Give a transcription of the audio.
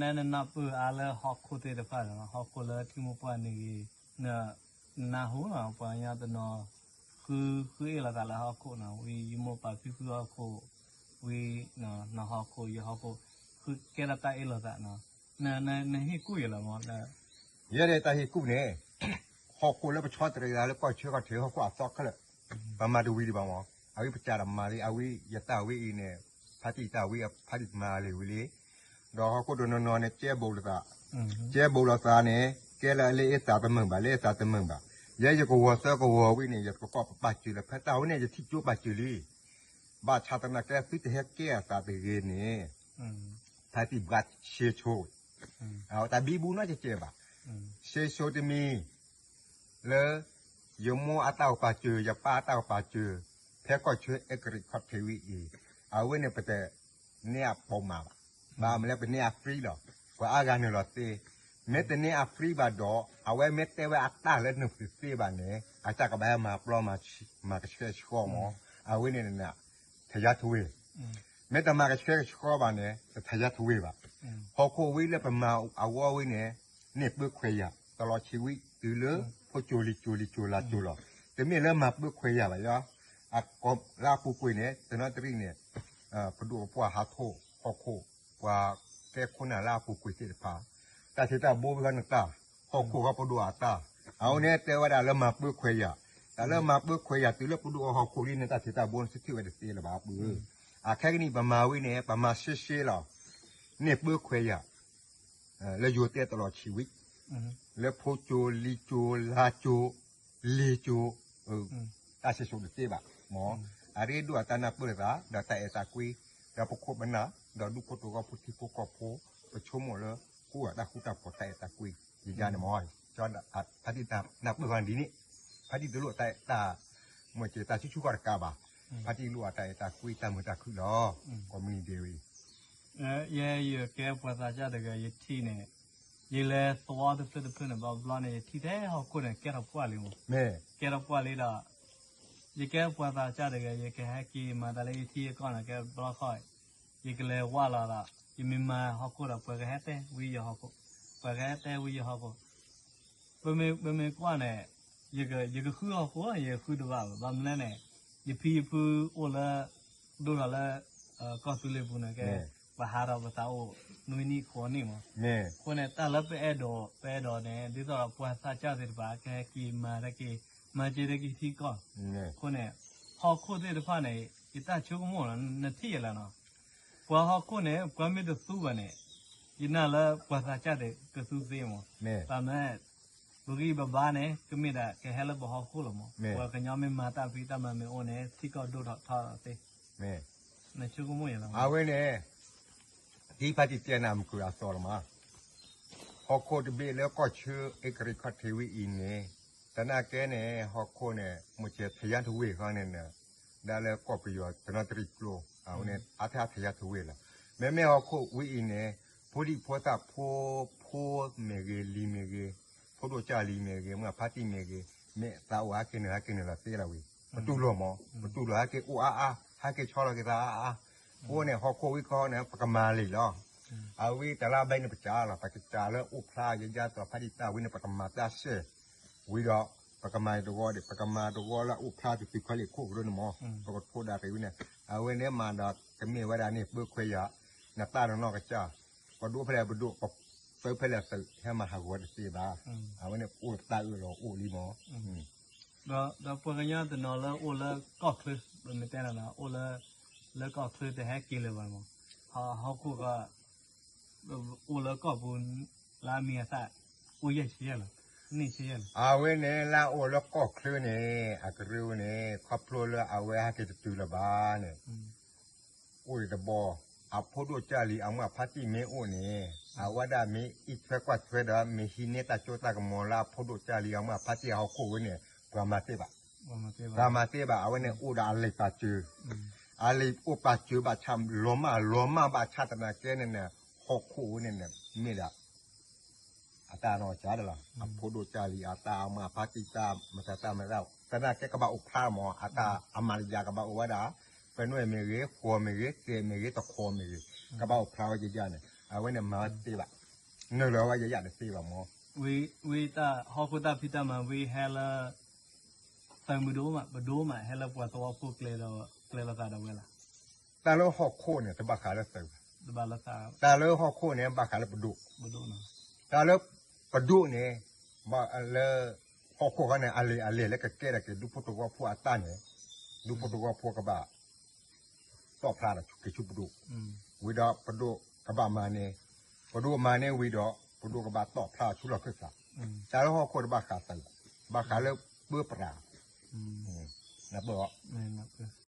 နနၢ်ပၢၢ်အါလၢဟီၣ်ခိၣ်သ့ၣ်တဖၣ်ဒီး ဟီၣ်ခိၣ်လၢထံမိၢ်ပှၢ်န့ၣ်ဂ့ၤ, နနၢ်ဟူနီၤ ပှၤကညီတနီၤ ဃုဃုအ့ၣ်လိာ်သးလၢဟီၣ်ခိၣ်နီၤ ဝံယမိၢ်ပၢ်ဖံဖုဟီၣ်ခိၣ်, ဝံနဟီၣ်ခိၣ်ယဟီၣ်ခိၣ်, ဃုကဲထီၣ်တၢ်အ့ၣ်လိာ်သးနီၤ, နဟ့ၣ်ကူၣ်ယၤလီၤမး, ယဲဒၣ်တၢ်ဟ့ၣ်ကူၣ်န့ၣ်, ဟီၣ်ခိၣ်လၢပဆီတရံးသးလၢကီၢ်ဆၢကီၢ်ထံးဟီၣ်ခိၣ်အသီခဲလၢာ်, ပမၤတဝံၤဒံးဘၣ်မး, အဝံပစၢ်တမၤလံ အဝံယတၢ်ဝံအံၤန့ၣ်, ဖါတံၢ်တၢ်ဝံ ဖါတံၢ်မၤလံဝံလံ, ဒီးဟီၣ်ခိၣ်တနီၤနီၤန့ၣ် ကဲဘူးလိာ်သး, ကဲဘူးလိာ်သးန့ၣ် ကဲလၢလၢအသးတမုာ်ဘၣ် လၢအသးတမုာ်ဘၣ်, ယဲယကဝီၤသၢကဝီၤဝံန့ၣ် ယကကိးပပာ်စၢၤလၢ ဖဲတၢ်ဝဲန့ၣ် ယထံၣ်ကၠိပာ်စၢၤလံ, ဘၣ်ဆၣ်သနာ်က့သုတဟဲကဲအသးတဂ့ၤန့ၣ်, ဖါတံၢ်ဘှါရှဲဆိ, တၢ်ဘံဘူနီတကဲးဘၣ်, ရှဲဆိတမံၤ, လၢ ယမိၢ်အတၢ်အိၣ်ပာ်စၢၤ ယပၢ်အတၢ်အိၣ်ပာ်စၢၤ, ဖဲကီၢ်ဆၢအဲကရံးခီၣ်ထံးဝံအံၤ, အဝဲန့ၣ်ပတန့ၢ်အပိာ်မးဘၣ်, ဘၣ်မနုၤလဲၣ်ပန့ၢ်အ free လီၤ, ပှၤအါဂၤနုာ်လီၤသ့, မ့ၢ်တန့ၢ်အ free ဘၣ်ဒီး အဝဲမ့ၢ်တဲဝဲအတၢ်လၢနုာ်တသ့ဘၣ်န့ၣ် အတၢ်ကဘၣ်ဟဲမၤပျီ မၤကဆှဲကဆှီမး, အဝဲန့ၣ်န့ၣ် ထယါထဝ့ၢ်, မ့ၢ်တမၤကဆှဲကဆှီဘၣ်န့ၣ် တထယါထဝ့ၢ်ဘၣ်, ဟီၣ်ခိၣ်ဝံလၢပမၤအဂီၢ်ဝံန့ၣ်, န့ၢ်ပၢခွဲးယာ် တလီၤဆံးဝံ တုၤလၢ ဖိကၠိၤလံၤကၠိၤလံၤကၠိၤလါကၠိၤလီၤ, တမ့ၢ်လၢမၤပၢခွဲးယာ်ဘၣ်ယီ, လၢအပူၤကွံာ်န့ၣ် တနီသရံၣ်န့ၣ်, ပဒိၣ်ပပှၢ်ဟးထီၣ်ဟီၣ်ခိၣ်, ပှၤကဲခိၣ်နၢ်လၢအပူၤကွံာ်သ့ၣ်တဖၣ်, တၢ်ထံးတၢ်ဘိဝံဃီနတၢ်, ဟီၣ်ခိၣ်ဃီပဒိၣ်အတၢ်, အဝဲန့ၣ်တဲဝဲဒၣ်လၢမၤပၢခွဲးယာ်, တၢ်လၢမၤပၢခွဲးယာ်တုၤလၢပဒိၣ်အဟီၣ်ခိၣ်လံန့ၣ် တၢ်ထံးတၢ်ဘိန့ၣ်တထံၣ်ဝဲတသ့လၢၤဘၣ်ပှၤ, အခဲကနံၣ်ပမၤဝံန့ၣ် ပမၤရှဲရှဲလီၤ, န့ၢ်ပၢခွဲးယာ် လၢယိၤတဲတလီၤဆံးဝံ, လၢဖိကၠိၤလံၤကၠိၤ လါကၠိၤ လ့ၤကၠိၤ, တၢ်စံၣ်စိၤတသ့ဘၣ်, မ့ၢ်အရ့ဒိၣ်အတၢ်နၢ်ပၢၢ်လိာ်သး ဒီးတၢ်အဲၣ်တၢ်ကွံ, ဒီးပခိၣ်ပနၢ်, ဒီးဒူၣ်ဖိထၢ်ဖိ ထံဖိကီၢ်ဖိ, ပဆိကမိၣ်လၢ ကိးဂၤတၢ်ဃူတၢ်ဖိးတၢ်အဲၣ်တၢ်ကွံ, ယယါန့ၣ်မ့ၢ်, ဖါတံၢ်တၢ်နၢ်ပၢၢ်ဃီဒ်န့ၣ်, ဖါတံၢ်တလိၣ်တၢ် မ့ၢ်က့ၤတၢ်ဆူၣ်ဆူၣ်ဃီတကးဘၣ်, ဖါတံၢ်လိၣ်အတၢ်အဲၣ်တၢ်ကွံတၢ်မုာ်တၢ်ခုၣ်လီၤ, ကိးမုၢ်နံၤဒဲးဝံၤ ယဲယကဲပှၤသးစၢ်တဂၤ ယထံၣ်န့ၣ်, ယလဲၤသဝီတဖျၢၣ်တဖျၢၣ်န့ၣ် ဘၣ်ဘျီန့ၣ် ယထံၣ်ထဲဟီၣ်ခိၣ်န့ၣ် ကဲထီၣ်ပှၢ်လံမး, ကဲထီၣ်ပှၢ်လံဒီး, ယကဲပှၤသးစၢ်တဂၤ ယကဟဲက့ၤမၤတၢ်လၢယထံယကီၢ်န့ၣ် ကဲဘျီဃီ, ယကလဲၤဝဲလီၤဒီး ယမ့ၢ်မၤဟီၣ်ခိၣ်ဒီး ပှၤကဟဲတဲဝံယဟီၣ်ခိၣ်, ပှၤကဟဲတဲဝံယဟီၣ်ခိၣ် ပမ့ၢ်ကွၢ်န့ၣ်, ယကဃုဟီၣ်ခိၣ် ယဃုတဘၣ်ဘၣ်, ဘၣ်မနုၤလဲၣ်န့ၣ်, ယဖံယဖုအိၣ်လၢ, ဒိၣ်ထီၣ်လၢ, ကီၢ်သူလ့ၤပူၤန့ၣ်ကဲ, ပဟးဒီးပသးအိၣ်, နွံနံၣ်ဃိးနံၣ်မး, အဃိန့ၣ် တၢ်လၢပအဲၣ်ဒိး ပအဲၣ်ဒိးန့ၣ် ဒ်သိးဒီးပှၤသးစၢ်သ့ၣ်တဖၣ် ကဟဲက့ၤမၤတၢ်က့ၤ, မၤစၢၤတၢ်က့ၤထံကီၢ်, အဃိန့ၣ်, ဟီၣ်ခိၣ်သ့ၣ်တဖၣ်န့ၣ် ယတၢ်ဆိကမိၣ်လီၤ နထံၣ်ယဲလီၤနီၤ, ပှၤဟီၣ်ခိၣ်န့ၣ် ပှၤမ့ၢ်တသူဘၣ်န့ၣ်, ယနာ်လၢပှၤသးစၢ်သ့ၣ်ကသူသ့မး, တၢ်မ့ၢ်, ပဂံၢ်ပဘါန့ၣ် ကမ့ၢ်ဒၣ်ကဟဲလၢပဟီၣ်ခိၣ်လီၤမး, ပှၤကညီမ့ၢ်မၤတၢ်ဖံးတၢ်မၤမ့ၢ်အိၣ်န့ၣ် ထံကီၢ်ဒိၣ်ထီၣ်ထီသ့, နဆိကမိၣ်ယဲလီၤ, အဝဲန့ၣ်, ဒ်ဖါတံၢ်တဲနၤမုၢ်ခုၣ်အသီလီၤမး, ဟီၣ်ခိၣ်တဘ့ၣ်လၢကီၢ်ဆၢ အဲကရံးခီၣ်ထံးဝံအံၤန့ၣ်, တနာ်ကဲန့ၣ် ဟီၣ်ခိၣ်န့ၣ် မ့ၢ်ကဲထယါထဝ့ၢ်ဃီန့ၣ်, ဒၣ်လၢကီၢ်ပယီၤတနီသရံၣ်ကျိ, အဝဲန့ၣ် အါထဲအါထယါထဝ့ၢ်လီၤ, မ့မ့ၢ်ဟီၣ်ခိၣ်ဝံအံၤန့ၣ်, ဖိဒံဖိသၣ်ဖိ, ဖိမ့ၢ်ဂ့ၤ လံၤမ့ၢ်ဂ့ၤ, ဖိဒိၣ်ကၢ်လံၤမ့ၢ်ဂ့ၤ မုၢ်ဖါတံၢ်မ့ၢ်ဂ့ၤ, မ့ၢ်သးအိၣ်ဟဲက့ၤနုာ် ဟဲက့ၤနုာ်လီၤသ့လီၤဝံၤ, ပတူၢ်လိာ်မး, ပတူၢ်လိာ်ဟဲက့ၤအိၣ်အါအါ, ဟဲက့ၤဆီလီၤက့ၤသးအါအါ, အဃိန့ၣ် ဟီၣ်ခိၣ်ဝံခီန့ၣ် ပကမၤလံာ်လီၤ, အဝံတၢ်လၢအဘဲန့ၣ်ပစၢ်လီၤ ပကစၢ်လၢအိၣ်ဖျါယဲယါသိးဖါတံၢ်တၢ်ဝံန့ၣ် ပကမၤတၢ်စဲၣ်, ဝံၤဒီး, ပကမၤတဂီၤဒီး ပကမၤတဂီၤလၢအအိၣ်ဖျါတတုၤခီလ့ၣ်ခိၣ်ကရၢန့ၣ်မး, ပကထိးဒၣ်က့ၤဝံန့ၣ်, အဝဲန့ၣ်မးဒီး ကမ့ၢ်ဝဲဒၣ်န့ၣ် ပၢခွဲးယာ်, နတၢ်နီၢ်နီၢ်ကစၢ်, ပဒိၣ်ဖဲလဲၣ်ပဒိၣ်, ပသုးဖဲလဲၣ်သုး ဟဲမၤဟးဂီၤတသ့ဘၣ်, အဝဲန့ၣ်အိၣ်တၢ်အၢၣ်လီၤအိၣ်လံမး, ဒီးပှၤကညီတနီၤလၢအိၣ်လၢကီၢ်ချၢ, ပမ့ၢ်တဲနၤနီၤ အိၣ်လၢ, လၢကီၢ်ချၢတဟဲက့ၤလၢၤဘၣ်မး, ဟီၣ်ခိၣ်ဃီ အိၣ်လၢကီၢ်ပူၤ, လၢအမံၤအသၣ်, အိၣ်ယဲၢ်ဆံယဲၢ်လီၤ, န့ၢ်ဆံယဲၢ်လီၤ, အဝဲန့ၣ်လၢအအိၣ်လၢကီၢ်ချၢန့ၣ် အကရၢန့ၣ် ခီဖျိလၢအဝဲဟဲက့ၤတတုၤလၢၤဘၣ်န့ၣ်, အိၣ်ဒံးတဘီ, အဖိဒိၣ်ကၢ်လံၤအမုၢ်အဖါတံၢ်မ့ၢ်အိၣ်န့ၣ်, အဝဲဒၣ်မ့ၢ်အံးထွဲကွၢ်ထွဲဒီး မ့ၢ်ဟံးန့ၢ်တၢ်စိတၢ်ကမီၤလၢအဖိဒိၣ်ကၢ်လံၤအမုၢ်အဖါတံၢ်အဟီၣ်ခိၣ်ဝဲန့ၣ်, ပှၤမၤသ့ဘၣ်, ပှၤမၤသ့ဘၣ်, အဝဲန့ၣ်အိၣ်ဒီးအလံာ်ပာ်စၢၤ, အလံာ်အိၣ်ပာ်စၢၤဘၣ်ဆၣ် လီၤမၢ်လီၤမၢ်ဘၣ်ဆၣ်သနာ်က့န့ၣ်န့ၣ်, ဟီၣ်ခိၣ်ဝဲန့ၣ်န့ၣ် မ့ၢ်ဒၣ် အတၢ်နီၢ်ကစၢ်ဒၣ်လီၤ, အဖိဒိၣ်ကၢ်လံၤအတၢ်အမုၢ်အဖါတံၢ်တၢ်မတၤတၢ်မတၤ, သနာ်က့ကဘၣ်အိၣ်ဖျါမး, အတၢ်အမၤတယၤကဘၣ်အိၣ်ဝဲဒၣ်, ပနွဲၣ်မ့ၢ်ဂ့ၤ, ဃိးမ့ၢ်ဂ့ၤ, သဲးမ့ၢ်ဂ့ၤ, တခီမ့ၢ်ဂ့ၤ, ကဘၣ်အိၣ်ဖျါဝဲကယၤန့ၣ်, အဝဲန့ၣ်မၤဝဲတသ့ဘၣ်, နုာ်လီၤဝဲယယၣ်တသ့ဘၣ်မၢ်. ဝံတၢ်ဟီၣ်ခိၣ်တၢ်ဖံးတၢ်မၤဝံဟဲလၢ သုးမုၢ်ဒိၣ်မး ပဒိၣ်မး ဟဲလၢပှၤသဝီဖိကျဲဒီး ကျဲလိာ်သးဒီးဝဲလီၤ. တၢ်လၢဟီၣ်ခိၣ်န့ၣ် တဘၣ်ဃးလၢသုးဘၣ်, တၢ်လၢဟီၣ်ခိၣ်န့ၣ် ဘၣ်ဃးလၢပဒိၣ်, တၢ်လၢပဒိၣ်န့ၣ် ဘၣ်လၢ ဟီၣ်ခိၣ်ဃီန့ၣ် အလဲၤအလဲၤလၢကကဲထီၣ်က့ၤဒူဖိသဝီဖိအတၢ်န့ၣ် ဒူဖိသဝီဖိကဘၣ် တီၣ်ဖျါထီၣ်က့ၤဆူပဒိၣ်, ဝံၤဒီးပဒိၣ်ကဘၣ်မၤန့ၢ်, ပဒိၣ်မၤန့ၢ်ဝံၤဒီး ပဒိၣ်ကဘၣ်တီၣ်ဖျါထီၣ်ဆူလီၢ်ခၢၣ်သး, တၢ်လၢဟီၣ်ခိၣ်တဘၣ်ဃးသုးဘၣ်, ဘၣ်ဃးလၢပၢပြး, နၢ်ပၢၢ်အီၤ, နၢ်ပၢၢ်